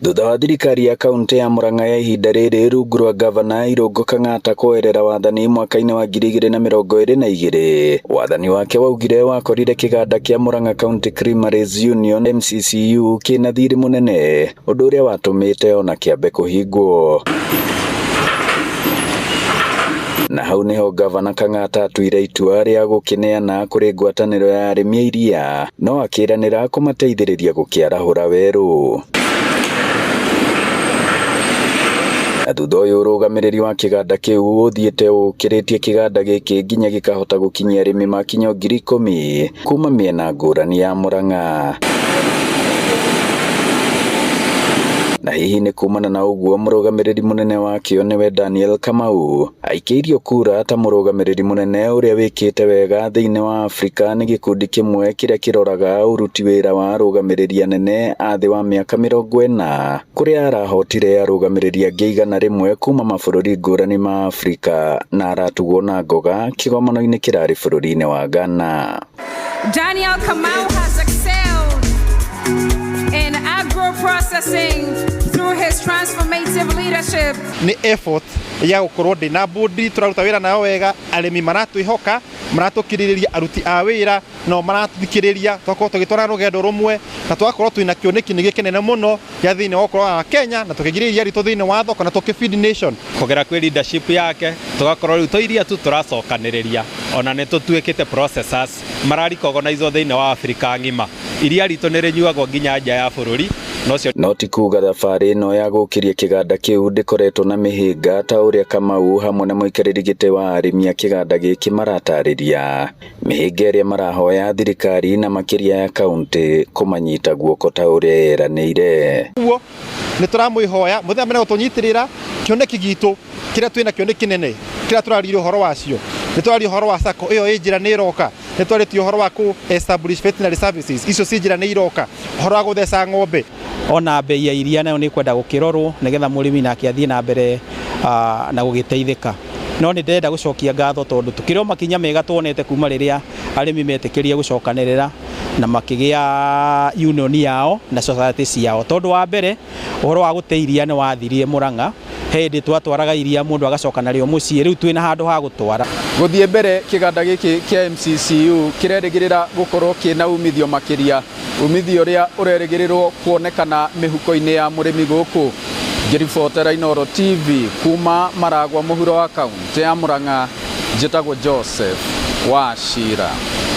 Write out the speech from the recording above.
Thutha wa thirikari ya kaunti ya Murang'a ya ihinda rĩrĩ rungu rwa gavana Irũngũ Kang'ata kwoerera wathani mwaka-inĩ wa 2022, wathani wake waugire wakorire kĩganda kĩa Murang'a County Creameries Union MCCU kĩna thirĩ mũnene, ũndũ ũrĩa watũmĩte ona kĩambe kũhingwo. Na hau niho gavana Kang'ata atuire itua rĩa gũkĩneana kũrĩ ngwatanĩro ya arĩmi a iria, no akĩranĩra kũmateithĩrĩria gũkĩarahũra werũ. Na thutha ũyũ ũrũgamĩrĩri wa kĩganda kĩu ũthiĩte ũkĩrĩtie kĩganda gĩkĩ nginya gĩkahota gũkinyia arĩmi makinya 10,000 kuma mĩena ngũrani ya Murang'a. Na hihi nĩ kumana na ũguo mũrũgamĩrĩri mũnene wakĩo nĩwe Daniel Kamau aikĩirio kura ta mũrũgamĩrĩri mũnene ũrĩa wĩkĩte wega thĩinĩ wa Afrika nĩ gĩkundi kĩmwe kĩrĩa kĩroraga ũruti wĩra wa arũgamĩrĩri anene a thĩ wa mĩaka 40, kũrĩa arahotire arũgamĩrĩri angĩ 100 kuma mabũrũri ngũrani ma Afrika, na aratugwo na ngoga kĩgomano-inĩ kĩrarĩ bũrũri-inĩ wa Ghana. Daniel Kamau has excelled in agro-processing through his transformative leadership. Nĩ effort ya gũkorwo ndĩ board tũraruta wĩra nayo wega, arĩmi maratwĩhoka, maratũkirĩrĩria, aruti a wĩra no maratũthikĩrĩria, tũgakorwo tũgĩtwara rũgendo rũmwe na tũgakorwo twĩna kĩoneki nĩ gĩkĩnene mũno gĩa thĩinĩ wa ũkũra wa Kenya na tũkĩingĩria iria ritũ thĩinĩ wa thoko na tũkĩ feed nation. Kũgera kwĩ leadership yake tũgakorwo rĩu to iria tu tũracokanĩrĩria, ona nĩ tũtuĩkĩte processors mararecognizwo thĩinĩ wa Afrika ng'ima. Iria ritũ nĩ rĩnyuagwo nginya nja ya bũrũri. No ti kuga thabarĩ ĩno ya gũkĩria kĩganda kĩu ndĩkoretwo na mĩhĩnga, ta ũrĩa Kamau hamwe na mũikarĩri gĩtĩ wa arĩmi a kĩganda gĩkĩ maratarĩria. Mĩhĩnga ĩrĩa marahoya thirikari na makĩria ya kaunti kũmanyita guoko ta ũrĩa yeranĩire. Ũguo nĩ tũramwĩhoya mũthenya mbere gũtũnyitĩrĩra kĩoneki gitũ kĩrĩa twĩna kĩo nĩ kĩnene, kĩrĩa tũraririe ũhoro wacio. Nĩ tũraria ũhoro wa sacco ĩyo ĩ njĩra nĩ ĩroka, nĩ twarĩtie ũhoro wa kũ establish veterinary services, icio ci njĩra nĩ iroka, ũhoro wa gũtheca ng'ombe. Ona bei ya iria nayo nĩ kwenda gũkĩrorwo nĩgetha mũrĩmi nake athiĩ na mbere na gũgĩteithĩka. No nĩ ndĩrenda gũcokia ngatho tondũ tũkĩrĩ o makinya mega tuonete kuma rĩrĩa arĩmi metĩkĩrie gũcokanĩrĩra na makĩgĩa union yao na society ciao, tondũ wa mbere ũhoro wa gũte iria nĩ wathirire Murang'a. He hĩndĩ twatwaraga iria mũndũ agacoka narĩo mũciĩ, rĩu twĩna handũ ha gũtwara. Gũthiĩ mbere, kĩganda gĩkĩ kĩa MCCU kĩrerĩgĩrĩra gũkorwo kĩna umithio makĩria, umithio ũrĩa ũrerĩgĩrĩrwo kuonekana mĩhuko-inĩ ya mũrĩmi gũkũ. Ngĩribotera Inooro TV kuma Maragwa mũhuro wa kaunti ya Murang'a, njĩtagwo Joseph Wachira.